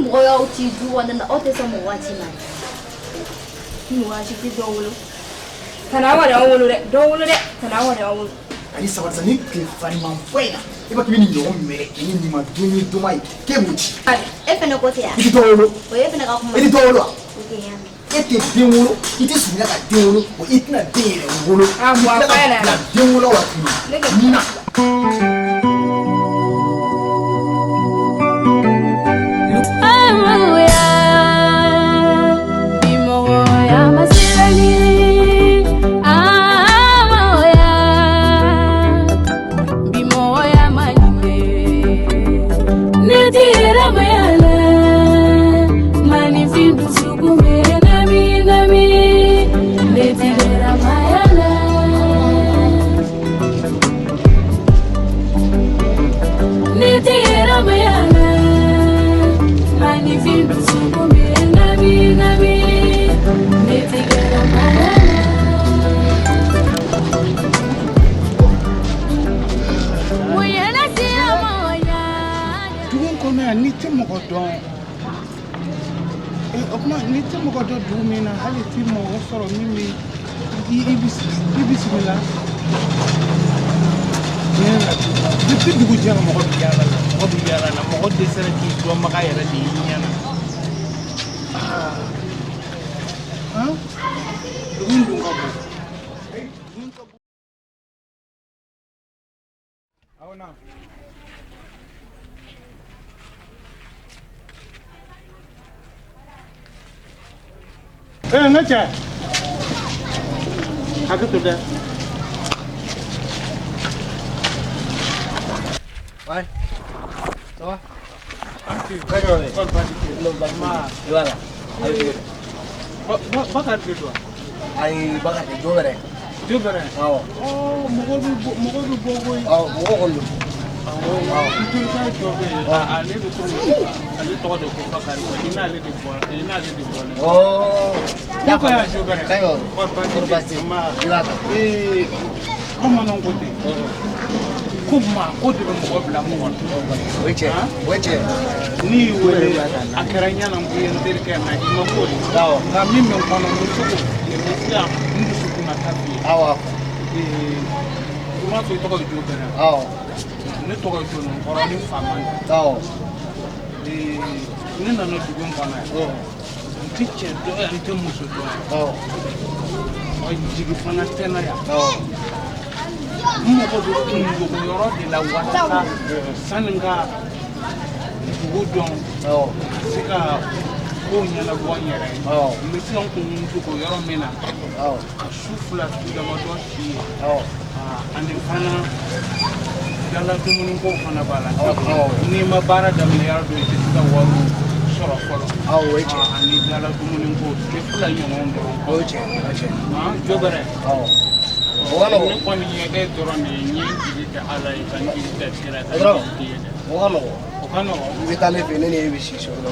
mɔgɔ y'aw ci du kɔnɔna na, aw tɛ sɔn mɔgɔ ka ci ma. Ni mɔgɔ si tɛ dɔw wolo. Kana aw kɔni y'anw wolo dɛ, dɔw wolo dɛ, kana aw kɔni y'anw wolo. Ani sabali sa, ni tile fariman fɔ in na, e b'a k'i bɛ nin ɲɔgɔn mɛrɛ kɛ ni nin ma dumuni duman ye k'e b'o ci. E fɛnɛ ko ten yan. I tɛ dɔ wolo. O ye e fɛnɛ ka kuma. I tɛ dɔ wolo wa? Ok, n y'a mɛn. E tɛ den wolo, i tɛ surunya ka den wolo, wa i tɛna den yɛrɛ wolo. Ah, bon, I tila ka a fɔ ɲɛna. bila den wolo la tuguni. Ne kɛ- Nin na. Bimɔgɔya ma sirali, amaya, bimɔgɔya ma ɲinɛ, ne ti yɛrɛmaya la, maninfin dusukun bɛ nami nami, ne ti yɛrɛmaya la. Ne ti yɛrɛmaya la, maninfin dusukun bɛ nami nami, ne ti yɛrɛmaya la. Mun ye ne siran mɔgɔ ɲɛ? Dugu in kɔnɔ yan, n'i tɛ mɔgɔ dɔn, o tuma n'i tɛ mɔgɔ dɔn dugu min na, hali i tɛ mɔgɔ sɔrɔ min bɛ i bisimila. Tiɲɛ yɛrɛ la, depuis dugu jɛra, mɔgɔ bɛ yaala la, mɔgɔ bɛ yaala la, mɔgɔ dɛsɛra k'i dɔnbaga yɛrɛ de y'i ɲɛ na. Han, dugu in dun ka bon. Dugu in ka bon. Aw na. N ka cɛ, hakɛ to dɛ. Ouais. Ça va? D'accord. I b'a la. A bɛ cogo di? Bakari de don. Ayi, Bakari tɛ, Jo bɛrɛ. Jo bɛrɛ. Awɔ. Ɔ, mɔgɔ bɛ bɔ, mɔgɔ bɛ bɔ koyi. Awɔ, mɔgɔ kɔni don. Awɔ, n terikɛ dɔ bɛ yen, ale bɛ komi ale tɔgɔ de ko Bakari, i n'ale de bɔra, i n'ale de bɔra. Ɔɔ. Ne ko y'a Jo bɛrɛ. D'accord. Kɔri baasi Kɔri baasi tɛ? tɛ. Nba. I b'a ta. Bamananw ko ten ko maa ko de bɛ mɔgɔ bila mɔgɔ la. O ye tiɲɛ ye. O ye tiɲɛ ye. N'i y'i wele, a kɛra n ɲɛna ko i ye n terikɛ ye, nka i ma k'o ye. Awɔ. Nka min bɛ n kɔnɔ, n bɛ se k'o f'i ye, n bɛ se ka n dusukun na ta f'i ye. Awɔ. I m'a fɔ i tɔgɔ ye Jo bɛrɛ. Awɔ. Ne tɔgɔ ye Jo Nkɔrɔ ni faama ye. Awɔ. Ne nana dugu in kɔnɔ yan. N tɛ cɛ dɔn yan, n tɛ muso dɔn yan. Awɔ. Wa jigi fana tɛ n na yan. Awɔ. N mago bɛ kundogo yɔrɔ de la walasa sani n ka dugu dɔn, Awɔ. ka se ka kow ɲɛnabɔ n yɛrɛ ye. Awɔ. N bɛ se ka n kun dogo yɔrɔ min na, Awɔ. ka su fila, su damadɔ si yen. Awɔ. Ani fana dala dumuniko fana b'a la. Awɔ. N'i ma baara daminɛ yɔrɔ dɔ, i tɛ se ka wari sɔrɔ fɔlɔ. Awɔ, o ye tiɲɛ ye. Ani dala dumuniko, tile fila ɲɔgɔn dɔrɔn. O ye tiɲɛ ye. O ye tiɲɛ ye. Jo bɛrɛ. Awɔ. O ka nɔgɔn. Ne kɔni ye e dɔrɔn de ye, n ye n jigi kɛ Ala ye, ka n jigi kɛ kira ye, ka n Dɔrɔn. jigi k'i ye dɛ. O ka nɔgɔn. O ka nɔgɔn. I bɛ taa ne fɛ yen, ne ni e bɛ si so kɔnɔ.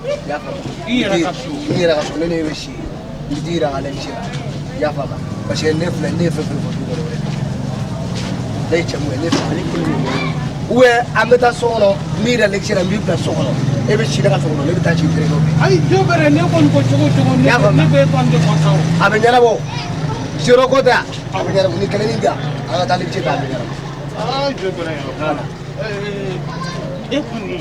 I y'a faamu? I yɛrɛ ka so. I yɛrɛ ka so, ne ni e bɛ si. N bɛ t'i yira n ka lecture la. I y'a faamu? Parce que ne filɛ, ne ye fɛn fɛn fɔ du kɔnɔ, o de don. Ne ye cɛ mun ye, ne filɛ. Ou bien an bɛ taa so kɔnɔ, n b'i yira lecture la, n b'i bila so kɔnɔ. E bɛ si ne ka so kɔnɔ, ne bɛ taa si n terikɛw fɛ. Ayi, Jo bɛrɛ, ne kɔni ko cogo o cogo, ne I y'a faamu? ne bɛ e kɔni de kɔ sa o. A bɛ ɲɛnabɔ. Siyɔrɔ ko tɛ yan. A bɛ ɲɛnabɔ. Ni kɛlɛ ni di yan, an ka taa lecture ta, a bɛ ɲɛnabɔ. Aa, Jo bɛrɛ, e kɔni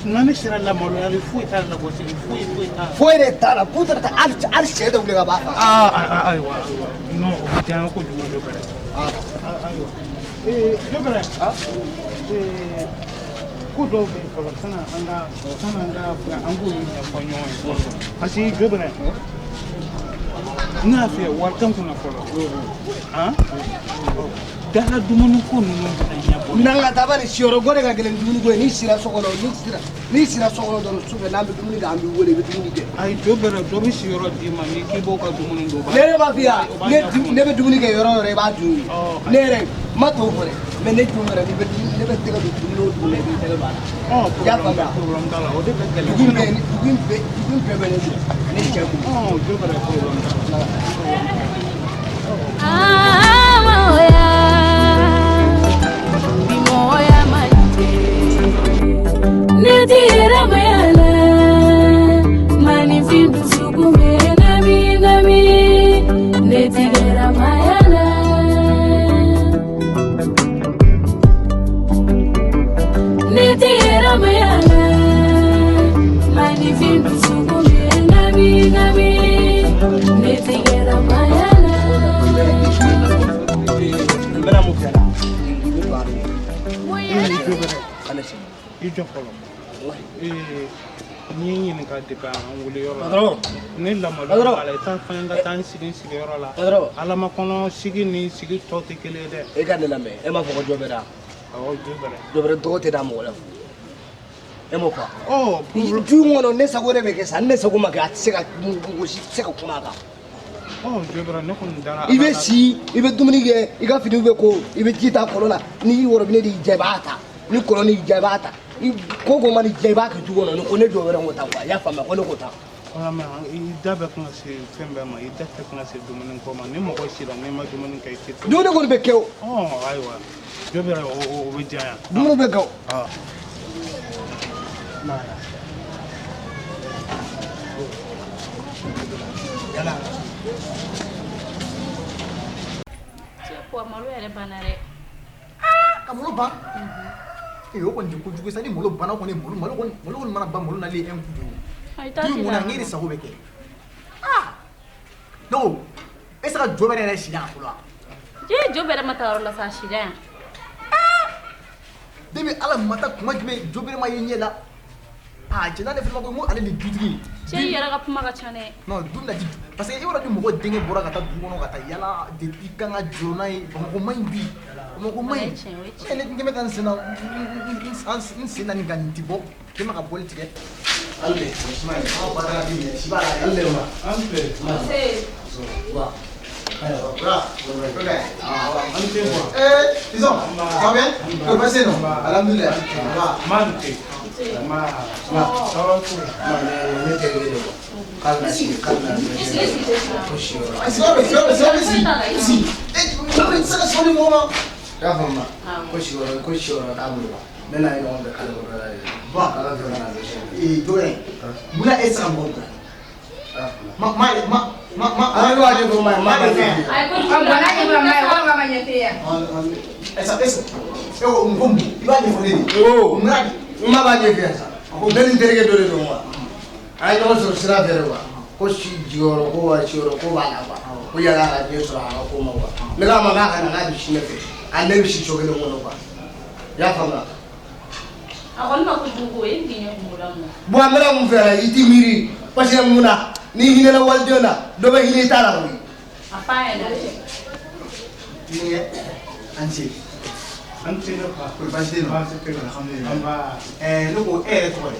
na ne sera lamaloyali foyi t'a la, lagosili foyi foyi t'a la. Foyi de t'a la, putere tɛ, hali sɛ tɛ wuli ka b'a faga. Aa, ayiwa ayiwa, non, o bɛ diya n ye kojugu, Jo bɛrɛ. Ayiwa, Jo bɛrɛ, ko dɔw bɛ yen fɔlɔ, sanni an ka fɛn, an k'olu ɲɛfɔ ɲɔgɔn ye fɔlɔ, parce que Jo bɛrɛ, ne y'a f'i ye, wari tɛ n kunna fɔlɔ. Han, dala dumuni ko ninnu bɛna ɲɛbɔ. N'an ka taa bani, siyɔrɔ ko de ka gɛlɛn dumuni ko ye. N'i sira so kɔnɔ, n'i sira so kɔnɔ dɔrɔn, sufɛ n'an bɛ dumuni kɛ, an b'i wele, i bɛ dumuni kɛ. Ayi, Jo bɛrɛ, dɔ bɛ siyɔrɔ d'i ma, n'i k'i b'o ka dumuni dun, o b'a Ne yɛrɛ b'a f'i ye, o b'a ne ɲɛfɔ. ne bɛ dumuni kɛ yɔrɔ o yɔrɔ, i b'a dun yen. Ɔ. Ne yɛrɛ ma t'o fɔ dɛ, mais ne dun yɛrɛ, ne bɛ tɛgɛ don dumuni o dumuni na, i b'i tɛgɛ don a la. Ɔ, I y'a faamuya? problème t'a la, o de ka gɛlɛn. Dugu in bɛɛ bɛ ne dɔn, ne cɛ kun. Ɔ, Jo bɛrɛ, problème t'a la. Amoya, bimɔgɔya ma ɲi. Ne ti yɛrɛmaya la maninfin dusukun bɛ nami nami ne ti yɛrɛmaya la. Ne ti yɛrɛmaya la maninfin dusukun bɛ nami nami ne ti yɛrɛmaya la. N bɛna mun kɛ la i bɛ don a la. Kana sigi. I jɔ fɔlɔ. N'i ye n ɲininka depuis an wuli yɔrɔ la. Patron. Ne lamalo Patron. b'a la, i t'a fɔ n ka taa n sigi n sigiyɔrɔ la. Patron. Alamakɔnɔ sigi ni sigi tɔ tɛ kelen ye dɛ. E ka ne lamɛn, e m'a fɔ ko jɔ bɛ da. Awɔ, jɔ bɛrɛ. Jɔ bɛrɛ tɔgɔ tɛ da mɔgɔ la. E m'o fɔ. Ɔ. Du in kɔnɔ ne sago de bɛ kɛ sa, ni ne sago ma kɛ a tɛ se ka mɔgɔ si tɛ se ka kuma a kan. Ɔ, jɔ bɛrɛ, ne kɔni dara. I bɛ si, i bɛ dumuni kɛ, i ka finiw bɛ ko, i bɛ ji ta kɔlɔn na, ni worobinɛ de y'i diya i b'a ta, ni kɔlɔn y'i diya i b'a ta, i ko ko mana diya i b'a kɛ du kɔnɔ, ni ko ne jɔ wɛrɛ ko ta quoi, i y'a faamuya ko ne ko ta. Wala mɛ i da bɛ kan ka se fɛn bɛɛ ma, i da tɛ kan ka se dumuni ko ma. Ni mɔgɔ sira n'i ma dumuni kɛ i tɛ to. Dumuni kɔni bɛ kɛ o. Ɔ ayiwa, jɔ bɛrɛ, o bɛ diya yan. Dumuni bɛ kɛ o. Yala. Cɛ ko malo yɛrɛ banna dɛ. Ka malo ban? Ee, o kɔni tɛ kojugu ye sa. Ni malo banna kɔni, malo malo kɔni, malo kɔni mana ban, malo nalen un coup de o. Ayi, t'a Du in ti kɔnɔ la. yan, n k'e de sago bɛ kɛ. Ah, ne ko e se ka jɔ bɛrɛ yɛrɛ si yan fɔlɔ wa? Cɛ, jɔ bɛrɛ ma taa yɔrɔ la sa, a sira yan. Depuis Ala ma taa kuma jumɛn, jɔ bɛrɛ ma ye ɲɛ la. Ah, cɛ, n'ale fana ma ko n ko ale de ye dutigi ye. Cɛ, i yɛrɛ ka kuma ka ca dɛ. Non, du bɛna di, parce que i b'a dɔn ni mɔgɔ denkɛ bɔra ka taa dugu kɔnɔ ka taa yala depuis, i kan ka jɔ n'a ye. Bamakɔ man ɲi bi, Bamakɔ man ɲi. O ye tiɲɛ, o ye tiɲɛ. Ne kɛmɛ ka n sen na, n sen na nin kan, nin ti bɔ kɛmɛ ka bɔli tigɛ. Hali Aw ba taara di minɛ, si b'a la dɛ. hali ne ma. An fɛ. Se. Wa. Bra, ok. An tɛ bɔ. Eh, disons, ça va bien? Ko baasi tɛ yen nɔ? Alhamdulilayi. Va. Man tɛ. Ma. Tɔɔrɔ t'u la. Ma ne terikɛ de quoi. K'a bɛna sigi, k'a bɛna ko si yɔrɔ. Ayi, sira bɛ, sira bɛ, sira bɛ, si. Si. Eh, sira bɛ, tɛ se ka sɔn ni mɔgɔ ma. I y'a faamu ma? Ko si yɔrɔ, ko si yɔrɔ t'a bolo quoi. Ne n'a ye ɲɔgɔn bɛn kalo kɔrɔ la de. Ba. Ala fɛ ka na bɛ sini. Eh, dɔgɔyɛ. Munna e tɛ se ka mɔgɔ bonya? Ma ma ma ma ma. Ah, i b'a di ko ma ma ma de fɛn. Ayi, ko Ɔ bɔn n'a ɲɛfɔra ma ye, walima ma ɲɛ tɛ yan. Esa esa. E ko mɔgɔ mun? I b'a ɲɛfɔ ne de ye. Oo. Munna de? N ma b'a ɲɛf'i ye sa. Ne ni n terikɛ dɔ de don quoi. An ye ɲɔgɔn sɔrɔ sira fɛ de quoi. Ko si jigiyɔrɔ ko wa siyɔrɔ ko b'a la quoi. Ko yala ka den sɔrɔ a ka ko ma quoi. Ne k'a ma k'a ka na k'a bɛ si ne fɛ. A ne bɛ si so kelen kɔnɔ quoi. I y'a faamuya? A kɔni ma kojugu ko e k'i ɲɛ kunkolo la mun na? Bon, an bɛna mun fɛ la, i t'i miiri parce que mun na n'i hinɛna walidenw na, dɔ bɛ hinɛ i ta la koyi. A f'a ɲɛna dɛ. Denkɛ, an ce. An tɛ ne fa. Ko baasi tɛ yen nɔ? Baasi tɛ yen. Alhamdulilayi. An ba. Ɛɛ, ne ko e yɛrɛ tɔgɔ de?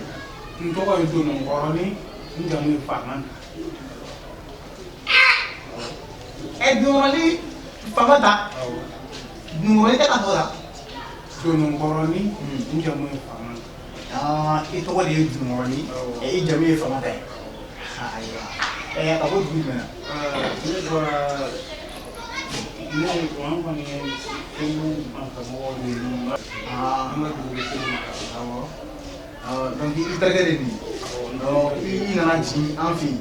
N tɔgɔ ye Dononkɔrɔni, n jamu ye Famanta. Ɛ, Dononkɔrɔni Famanta. Awɔ. Dononkɔrɔni tɛ ka tɔgɔ la. Dononkɔrɔni, n jamu ye Famanta. Ah, i tɔgɔ de ye Dononkɔrɔni, Awɔ. ɛ, i jamu ye Famanta ye. Ah, ayiwa. Ɛ, ka bɔ dugu jumɛn na? Ne bɔra, ne an kɔni ye Segu mansamɔgɔw de ye. Ah, An ka dugu bɛ Segu. Awɔ. ah, donc i terikɛ de nin ye. Donc i nana jigin an fɛ yen.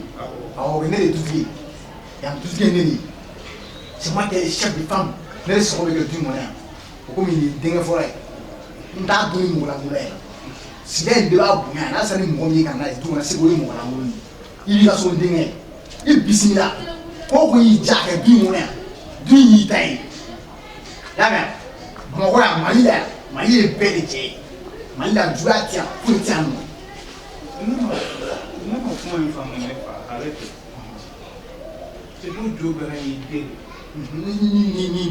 Awɔ, ne de ye dutigi ye. Yan dutigi ye ne de ye. C'est moi qui est chef de femme. Ne de sago bɛ kɛ du in kɔnɔ yan. O komi nin ye denkɛ fɔlɔ ye. N t'a dɔn ni mɔgɔ lankolon ye. Sigida in bɛɛ b'a bonya n'a sera ni mɔgɔ min ye ka n'a ye du kɔnɔ, segu o ye mɔgɔ lankolon ye. I b'i ka so denkɛ ye. I bisimila. Ko o ko y'i diya a kɛ du in kɔnɔ yan. Du in y'i ta ye. I y'a mɛn? Bamakɔ yan, Mali la yan, Mali ye bɛɛ de jɛ ye. Mali la juguya tɛ yan, foyi tɛ yan nɔ. Ne ma kuma in faamu ne fa, ale tɛ. Segu jo bɛrɛ y'i den. Nin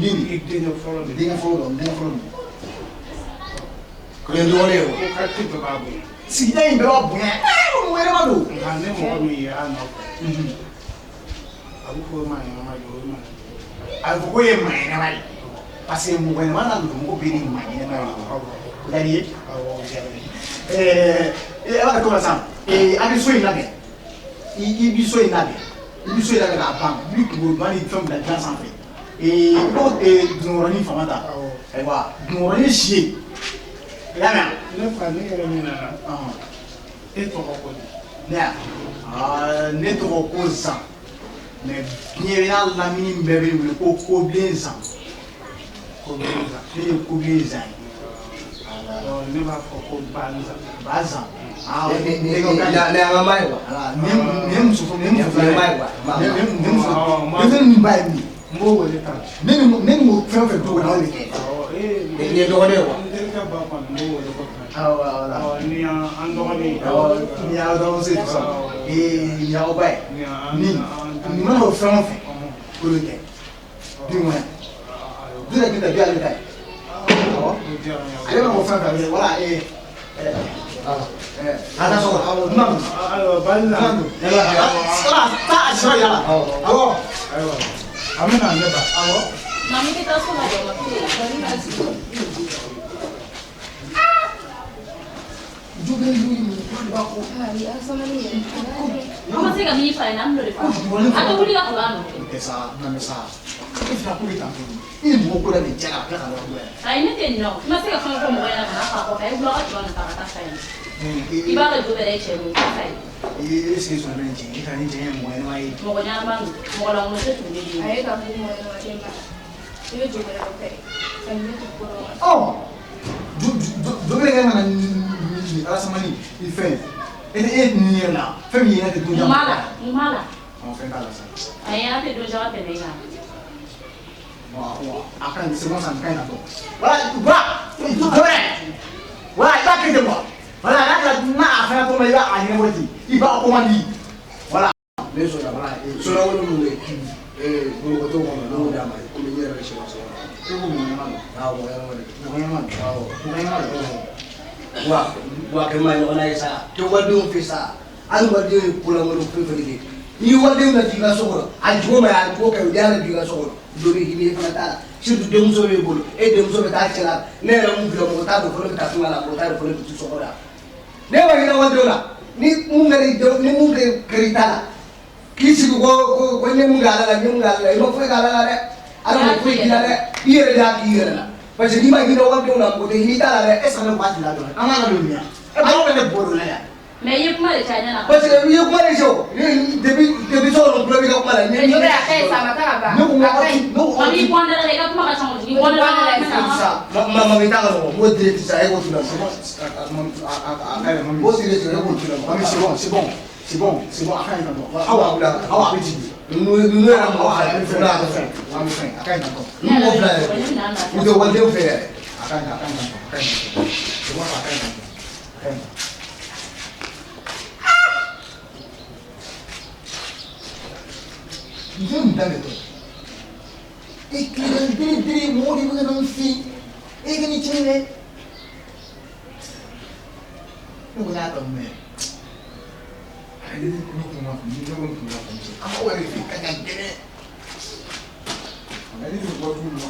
den de. I denkɛ fɔlɔ de. Denkɛ fɔlɔ don, denkɛ fɔlɔ don. Ko ye dɔgɔnin ye o. Ko quartier bɛɛ b'a bonya. Sigida in bɛɛ b'a bonya. Ɛɛ, ko mɔgɔ ɲɛnama don. Nka ne mɔgɔ min ye a nɔfɛ, a bɛ fɔ o ma ɲɛnama jɔ, o ye maa A bɛ fɔ ko e ye maa ɲɛnama ye. Parce que mɔgɔ ɲɛnama n'a mɔgɔ bɛɛ de ye maa ɲɛnama ye. O ka di i ye? Awɔ, o diyara n ye. Ɛɛ, ala ka to la sisan. Ee, an bɛ so in labɛn. I bɛ so in labɛn. I bɛ so in labɛn k'a ban. I bɛ kunkolo duman ni fɛn bila dilan sanfɛ. Ee, i b'o Dononkɔrɔni Famanta. Ayiwa, Dononkɔrɔni si ye. I y'a mɛn? Ne fa, ne yɛrɛ min nana, e tɔgɔ ko di? Ne ya, ne tɔgɔ ko Zan, mais diɲɛ n'a lamini bɛɛ bɛ wele ko Kobilen Zan. Kobilen Zan. Ne ye Kobilen Zan ye. Ne b'a fɔ ko Bazan. Bazan. Ne ne an ka maa ye quoi. Nin ye muso nin ye muso Ne maa ye quoi. Ne muso ne nin ba ye min ye. N b'o wele tan. Ne ni mo fɛn o fɛn du kɔnɔ o de bɛ kɛ. Nin ye dɔgɔnin ye quoi. N terikɛ ba kɔni n b'o wele ko tan. Awɔ awɔ. Awɔ, nin y'an dɔgɔnin ye. Awɔ, nin y'aw dɔgɔmuso ye sisan. Ee, nin y'aw ba ye. Nin mana o fɛn o fɛn o de bɛ kɛ. Du kɔnɔ yan. Du yɛrɛ tɛ du y'ale ta ye. Awɔ. Ale mana o fɛn o fɛn a bɛ kɛ wala ee. A ka so kɔnɔ. Awɔ, dunan don. Ayiwa, Bazan. Dunan don. Wala taa a sira yala. Awɔ. Ayiwa, a bɛ na ne ba. Awɔ. Mami bɛ taa so la dɔrɔn. An ma se ka min fara an b'o de fɔ. A tɛ wuli ka tugu an nɔfɛ. Tɛ sa, na bɛ sa. E fana ko bɛ tan tuguni. I ni mɔgɔ ko la nin cɛ ka tila ka lɔ yan. Ayi, ne tɛ nin na o. I ma se ka fɛn fɔ mɔgɔ ɲɛna ka na fa kɔfɛ. A ye wuli ka tugu an nɔfɛ a ka taa fa ye. I b'a ka jo bɛɛ da i cɛ kun, i t'a fa ye. I sigi sɔrɔ nin cɛ, i ka nin cɛ ye mɔgɔ ɲɛnama ye. Mɔgɔ ɲɛnama don, mɔgɔ lankolon tɛ tugu ne den. A ye ka fɔ mɔgɔ ɲɛnama tɛ n ba. I bɛ jo bɛrɛ dɔ fɛ. Ka nin ne to kɔrɔ. Ɔ, jo bɛrɛ kɛ ka na nin alasamani ni fɛn. E e nin yɛrɛ la, fɛn min yɛrɛ tɛ dun. Mun b'a la? Mun b'a la? Ɔ, fɛn t'a la sa. Ayi, an tɛ don jaba tɛmɛ i kan. Bon, a ka ɲi, c'est bon, ça ka ɲi tantɔ. Voilà, voilà, jo bɛrɛ. Voilà, i b'a kɛ ten quoi. Voilà, n'a kɛra n'a a fɛn tɔgɔ i b'a a ɲɛnabɔ ten. I b'a commande. Voilà. Ne sɔnna. Voilà. Sɔnna wolo mun bɛ yen? Mɔgɔ t'o kɔnɔ, ne y'o d'a ma komi n yɛrɛ bɛ sɛ so kɔnɔ. E ko mɔgɔ ɲɛnama don. Awɔ, mɔgɔ ɲɛnama de don. Mɔgɔ ɲɛnama don. Awɔ. Mɔgɔ ɲɛnama don. Wa kɛ maa ɲɔgɔnna ye sa, tɛ walidenw fɛ sa, hali walidenw ye kolankolon fɛn fɛn kɛ. N'i ye walidenw lajigin i ka so kɔnɔ, a jogo ma ɲi, a jogo ka ɲi, o de y'a lajigin i ka so kɔnɔ. Dɔ bɛ hinɛ i fana t'a la. Surtout denmuso b'e bolo, e denmuso bɛ taa cɛ la, ne yɛrɛ mun filɛ mɔgɔ t'a dɔn fo ne bɛ taa tunga la, mɔgɔ t'a dɔn fo ne bɛ to so kɔnɔ yan. Ne ma hinɛ walidenw la, ni mun kɛra i denw, ni mun kɛra i ta la, k'i sigi ko n ye mun kɛ ala la, n ye mun kɛ ala la, i ma foyi kɛ ala la dɛ. Ala ma foyi k'i la dɛ, i yɛrɛ de y'a k'i yɛrɛ la. Parce que n'i ma hinɛ walidenw la, mɔgɔ tɛ hinɛ i ta la dɛ. Est ce que ne b'a la dɔrɔn? An ka ladon nin yan. Aw bɛ ne bɔ dɔ la yan. Mais i ye kuma de caya ɲɛna. Parce que i ye kuma de cɛ o. Depuis so kɔnɔ, n tulo b'i ka kuma la. Mais jo bɛrɛ a ka ɲi sa, a ma taa ka ban. Ne ko A ka ɲi. ne ko Mami, i bɔ an da la dɛ, i ka kuma ka ca kojugu. I bɔ an da la. sa. Ma ma i t'a ka nɔgɔn, n ko direct sa, e k'o tula. C'est bon, a ka ɲi mami. N ko direct e k'o tula. Mami, c'est bon, c'est bon. C'est bon, c'est bon, a ka ɲi tantɔ. Awa, awa a bɛ jigin. Ninnu yɛrɛ mɔgɔ Awa, fila a bɛ ye, fɛn, a bɛ fɛn, a bɛ fɛn, a ka ɲi tantɔ. Ninnu mɔgɔ fila yɛrɛ. U tɛ walidenw fɛ yɛrɛ. A ka ɲi, a ka ɲi tantɔ, a ka ɲi tantɔ. C'est bon, a ka ɲi tantɔ. A ka ɲi. Muso nin daminɛ tɔ. E tilegan diri diri mɔgɔ de bɛ ka na n fɛ yen. E ka nin cɛ in dɛ. Ne ko y'a kanu mɛ. Ayi, ne kun ma faamu, ne ko n kun ma faamu. An b'aw yɛrɛ fɛ ka ɲa gɛlɛn. A ne tɛ bɔ dugu ma.